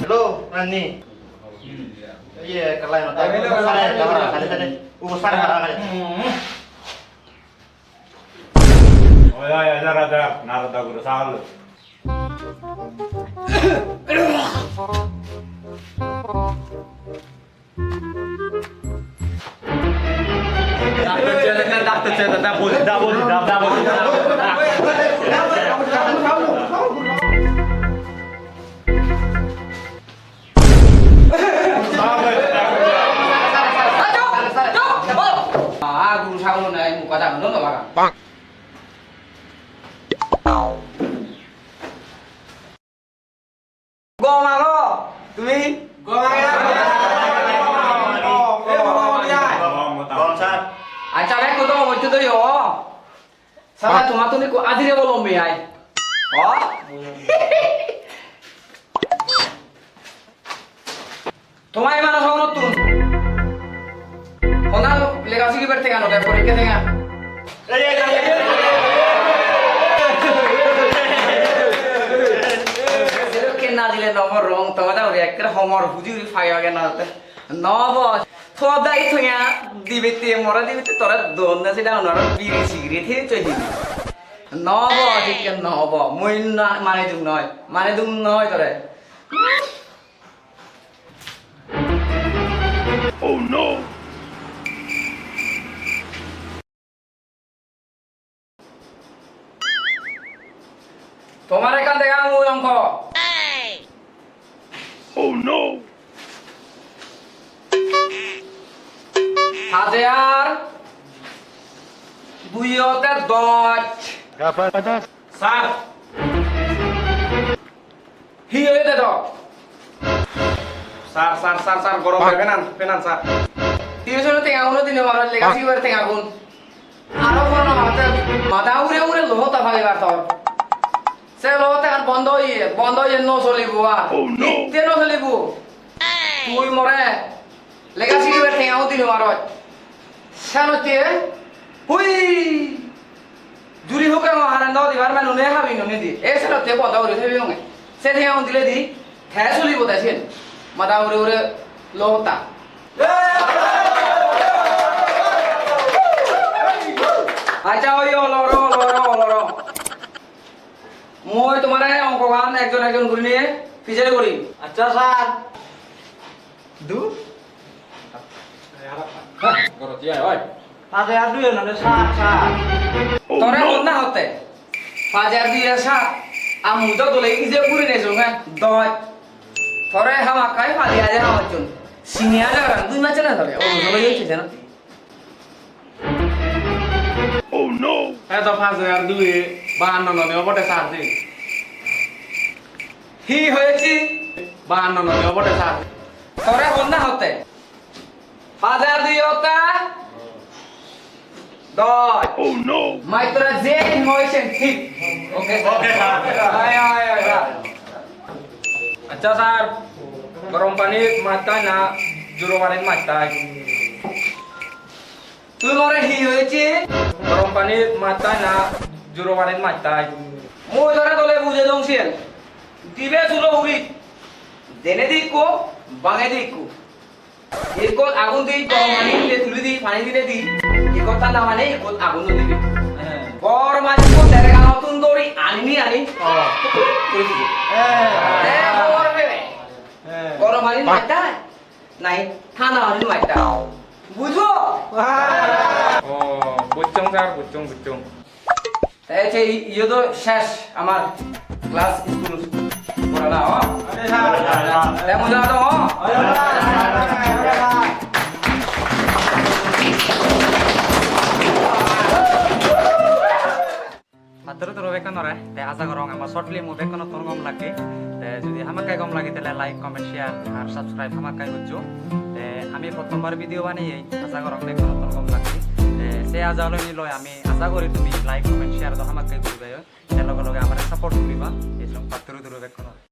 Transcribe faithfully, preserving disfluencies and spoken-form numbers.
Hello, Rani. Iye, ekka line-ot. Hello, sare, hello. Sare, sare. Ubo sare, sare, sare. Oi, oi, oi, sare, sare. Narada guru, sare. Ah, guru sagolo nai, mukha jagolo no laga. Gom ago, tumi? Gom ago. Gom, gom, gom, gom. Gom, sir. Accha, bek koto hoito to yo. Sala, tuma tuni ko adire bolo me ai. O? Toma ei mane sogonottun. Honna lega sigibar tenga no de, porikka tenga. Sedokke na dile no morong, toma da uri ekkere homor huji uri page page na de. No bo, to dai tenga dibette, more dibette, tore don na sida onore biri sigiri thei choi hibi. No bo, thikke no bo, mui na mane dung noi, mane dung noi tore. Oh no! Tomar ekkan dega mui ongko. Oh no! Hajar duiyote doj. Sir. Hi oye de do? Sir, sir, sir, sir, gorom de penan, penan, sir. Tuition tenga uno dine maro lega sigibar tenga gun. Aro kono mate mada ure ure loho ta phalibar tor. Se loho ta bondo oye, bondo oye no solibo ar. Oh no. Itte no solibo. Tui more lega sigibar tenga gun dine maro. Senotte, hui! Juri hokke mo harando department une habi nuni di. E senotte bodo guri thebi onge. Se tenga un dile di, te sulibo te siyen. Mada hure hure lo hotta. Accha, oi, oloro, oloro, oloro. Mui tomare ongkogan ekjon ekjon gurinei pijedi gorim. Accha, sir. Du? Hah, gorot jai, oi. Paj hajar duiye nole sat, sat. Tore honna hotte? Paj hajar duiye sat. Amu do dole ije puri ne jong, eh, doj. Tore hamakkai pali aje hamacchun. Sini aje orang dui mache na tore. O, dole yoi chije na. Oh no! Eto paj hajar duiye bahanno noni obode sar de. Hi hoyechi? Bahanno noni obode sar de. Tore honna hotte? Paj hajar duiye hotte? Doj. Oh no! Maitra je hoyechen thik. Okay, sir. Okay, sir. Ai, ai, ai, ai. Accha, sir. Gorom panit majtai na juro panit majtai? Tui more hi hoyechi? Gorom panit majtai na juro panit majtai? Mui tore dole bujei dong siyen. Dibe sulo hurit. Denedi ikko, bangedi ikko. Ikkot agun di, gorom pani dile tuli di, pani dile di. Ikkot thanda pani, ikkot agun no dibi. He. Gorom pani ikkot dere ganottun dori anini ani. Oh. Tuli di. He. Te hobor pebe. He. Gorom pani majtai. Nahi, thanda pani no majtai. Bujo? Oh, bujjong sir, bujjong, bujjong. Te ei je iyo do shesh amar class school porana, o? Te moja do, o? Patturu turu bekkunore, te aja gorong ama short film-o bekkunottun gom lagge. Te jodi hamakkai gom lage, tale like, comment, share ar subscribe hamakkai gojjo. Te ami protthombar video baneyei, aja gorong bekkunottun gom lagge. Te se aja loi niloi ami aja gori tumi like, comment, share do hamakkai guriba oi. Te loge loge amare support guriba. Ei song patturu turu bekkunore.